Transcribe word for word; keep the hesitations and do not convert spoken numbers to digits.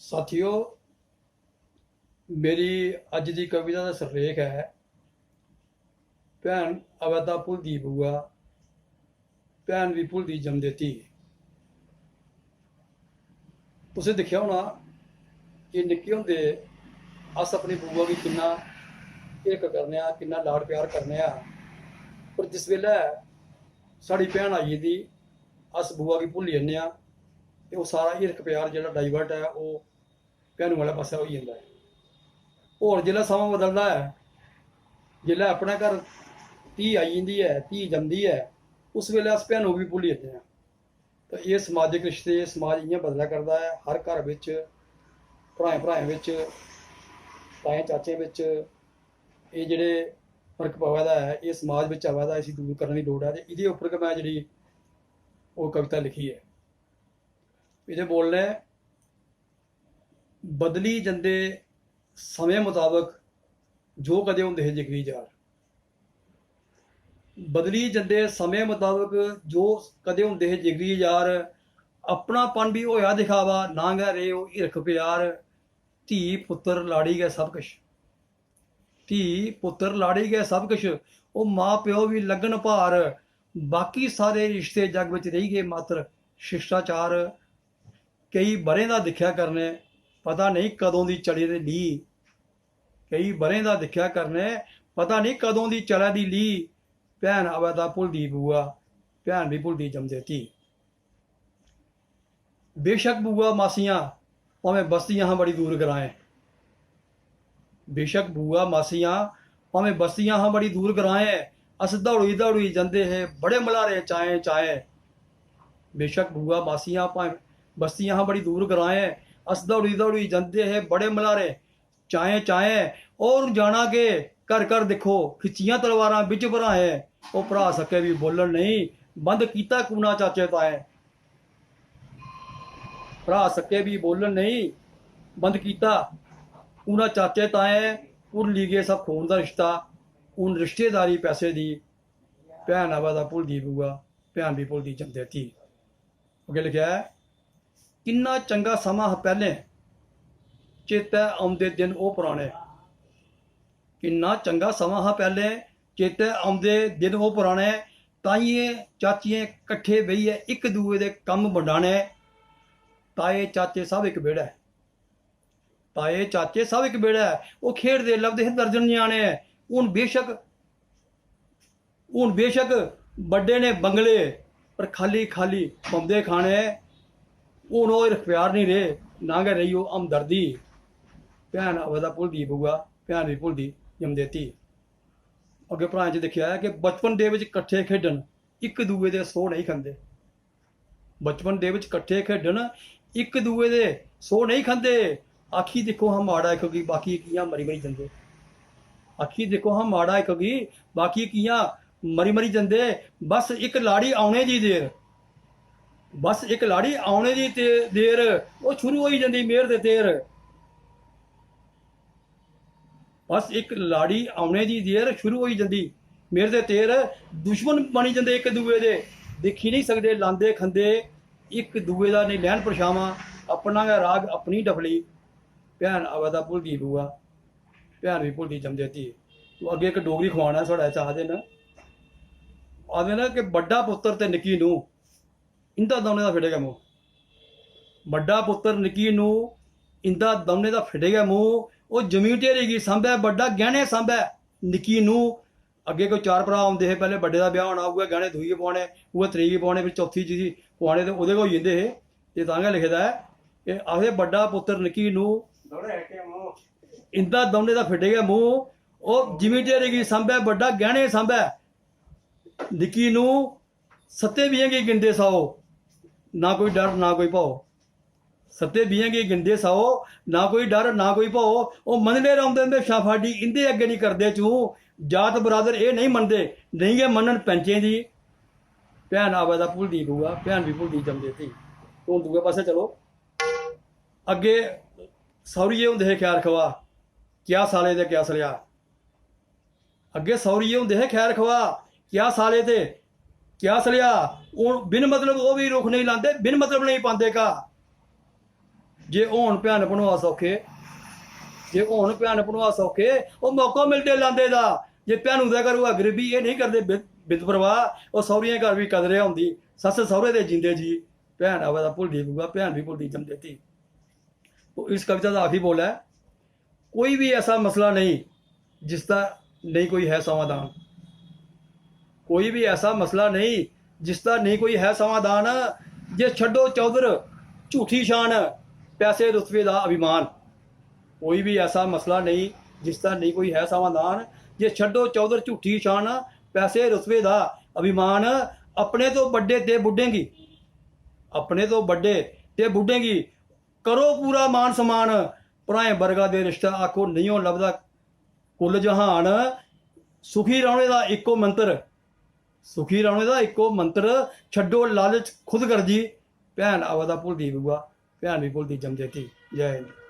साथियो, मेरी अज्ज दी कविता दा सिरलेख ऐ, भैन आवै दा भुलदी बूआ, भैन बी भुलदी जमदे धी। तुसें दिक्खेआ होना कि निक्के होंदे अस अपनी बूआ गी किन्ना हिरख करने आं, किन्ना लाड प्यार करने आं, पर जिस बेल्लै साढ़ी भैन आई जंदी, अस बूआ गी भुल्ली जन्ने आं ते ओह् सारा हिरख प्यार जेह्ड़ा divert ऐ, ओह् भैनू आह्ले पासै होई जंदा ऐ। होर जिसलै समां बदलदा ऐ, जिसलै अपने घर धी आई जंदी ऐ, धी जमदी ऐ, उस बेल्लै अस भैनू गी भुल्ली जन्ने आं। ते एह् समाजिक रिश्ते, एह् समाज इ'यां बदलै करदा ऐ। हर घर बिच्च, भ्राएं भ्राएं बिच्च, ताएं चाचें बिच्च एह् जेह्ड़े फर्क पवा दा ऐ, एह् समाज बिच्च आवा दा, इसी दूर करने दी लोड़ ऐ। ते एह्दे उप्पर गै में जेह्ड़ी ओह् कविता लिखी ऐ। एह्दे बोलने बदली जंदे समें मताबक जो कदें होंदे हे जिगरी यार। बदली जंदे समें मताबक जो कदें होंदे हे जिगरी यार। अपनापन बी होया दिखावा, ना गै रेह् ओह् हिरख प्यार। धी पुत्तर लाड़ी गै सब किश, धी पुत्तर लाड़ी गै सब किश। ओह् मां प्यो बी लग्गन भार, बाकी सारे रिश्ते जग बिच रेही गे मात्र शिश्टाचार। केई ब'रें दा दिक्खेआ करने, पता नेईं कदों दी चली दी लीह्। केई ब'रें दा दिक्खेआ करने, पता नेईं कदों दी चलै दी लीह्। भैन आवै दा भुलदी बूआ, भैन बी भुलदी जमदे धी। बेशक बूआ मासियां भामें बस्तियां हां बड़ी दूर ग्राएं, बेशक बूआ मासियां भामें बस्तियां हां बड़ी दूर ग्राएं, अस दौड़ी दौड़ी जंदे हे बड़े मल्हारे चाएं चाएं। बेशक बूआ मासियां भामें बस्तियां हां बड़ी दूर ग्राएं, अस दौड़ी दौड़ी जंदे हे बड़े मल्हारे चाएं चाएं। और जाना के घर घर दिक्खो, खिच्चियां तलवारां बिच भ्राएं। ओह् भ्राऽ सक्के बी बोलन नेईं, बंद कीता कूना चाचे ताएं। भ्राऽ सक्के बी बोलन नेईं, बंद कीता कूना चाचे ताएं। भुल्ली गे सब खून दा रिश्ता, हून रिश्तेदारी पैसे दी। भैन आवै दा भुलदी बूआ, भैन बी भुलदी जंदे धी। अग्गें लिखेआ ऐ, किन्ना चंगा समां हा पैह्लें, चेतै औंदे दिन ओह् पराने। किन्ना चंगा समां हा पैह्लें, चेतै औंदे दिन ओह् पराने। ताइयें चाचियें कट्ठे बेहियै इक दूए दे कम्म बंडाने। ताए चाचे सब इक बेह्ड़ै, ताए चाचे सब इक बेह्ड़ै। ओह् खेढदे लभदे हे दर्जन ञ्याणे। हून बेशक, हून बेशक बड्डे ने बंगले, पर खाल्ली खाल्ली पौंदे खाने। हून ओह् हिरख प्यार निं रेह्, ना गै रेही ओह् हमदर्दी। भैन आवै दा भुलदी बूआ, भैन बी भुलदी जमदे धी। अग्गें भ्राएं च दिक्खेआ ऐ कि बचपन दे बिच कट्ठे खेढन, इक दूए दे सोह् नेईं खंदे। बचपन दे बिच कट्ठे खेढन, इक दूए दे सोह् नेईं खंदे। आखी दिक्खो हां माड़ा इक गी, बाकी कि'यां मरी मरी जंदे। आखी दिक्खो हां माड़ा इक गी, बाकी कि'यां मरी मरी जंदे। बस इक लाड़ी औने दी देर, बस इक लाड़ी औने दी ते-, देर, ओह् शुरू होई जंदी मेह्र ते तेर। बस इक लाड़ी औने दी देर शुरू होई जंदी। मेरे ते तेर दुश्मन बनी जंदे इक दूए दे। दिक्खी निं सकदे लांदे खंदे, इक दूए दा नेईं लैन परछामां। अपना गै राग, अपनी डफली। भैन आवै दा भुलदी बूआ, भैन बी भुलदी जमदे धी। तो अग्गें इक डोगरी खुआन ऐ साढ़े इत्थै, आखदे न, आखदे न कि बड्डा पुत्तर ते निक्की नूंह्, इं'दा दौनें दा फिटे गै मूंह्। बड्डा पुत्तर निक्की नूंह्, इं'दा दौनें दा फिटे गै मूंह्। ओह् जमीन ढेरे गी सांभै बड्डा, गैह्ने सांभै निक्की नूंह्। अग्गें कोई चार भ्राऽ होंदे हे, पैह्लें बड्डे दा ब्याह् होना, उ'ऐ गैह्ने दूई गी पोआने, उ'ऐ त्री गी पोआने, फिर चौथी जी गी पोआने, ते ओह्दे गै होई जंदे हे। एह् तां गै लिखे दा ऐ, एह् आखदे, बड्डा पुत्तर निक्की नूंह्, इं'दा दौनें दा फिटे गै मूंह्। ओह् जिमीं ढेरे गी सांभै बड्डा, गैह्ने सांभै निक्की नूंह्। सत्ते बीहें गी गिनदे सौ, ना कोई डर ना कोई भौ। सत्ते बीहें गी गिनदे सौ, ना कोई डर ना कोई भौ। ओह् मनदे रौंह्दे म्हेशां फाडी, इं'दे अग्गें निं करदे चूं। जात बरादर एह् नेईं मनदे, नेईं गै मनन पैंचें दी। भैन आवै दा भुलदी बूआ, भैन बी भुलदी जमदे धी। हून दूए पासै चलो। अग्गें सौह्रिये होंदे हे खैर खवा, क्या साले ते क्या सलेआ। अग्गें सौह्रिये होंदे हे खैर खवा, क्या साले ते क्या सलेआ। हून बिन मतलब ओह् बी रुख नेईं लांदे, बिन मतलब नेईं पांदे घा। जे होन भैन भनोआ सौखे, जे होन भैन भनोआ सौखे, ओह् मौका मिलदे लांदे दा। जे भैनू दे घर होऐ गरीबी, एह् नेईं करदे बिद-, बिद परवाह, ओह् सौह्रियें घर बी कदर होंदी। सस्स सौह्रे दे जींदे जी, भैन आवै दा भुलदी बुआ, भैन बी भुलदी जमदे धी। तो इस कविता दा आखिरी बोल ऐ, कोई भी ऐसा मसला नहीं जिसदा नहीं कोई है समाधान। कोई भी ऐसा मसला नहीं जिसदा नहीं कोई है समाधान। जे छड्डो चौधर झूठी शान, पैसे रुतबे दा अभिमान। कोई भी ऐसा मसला नहीं जिसदा नहीं कोई है समाधान। जे छड्डो चौधर झूठी शान, पैसे रुतबे दा अभिमान। अपने तो बड्डे ते बुड्ढें गी, अपने तो बड्डे ते बुड्ढें गी करो पूरा मान सम्मान। भ्राएं बरगा दे रिश्ता आखो नेईं ओ लभदा कुल जहान। सुखी रौह्ने दा इक्को मंत्र, सुखी रौह्ने दा इक्को मंत्र, छड्डो लालच खुद गर्जी। भैन आवै दा भुलदी बुआ, भैन बी भुलदी जमदे धी। जय हिंद।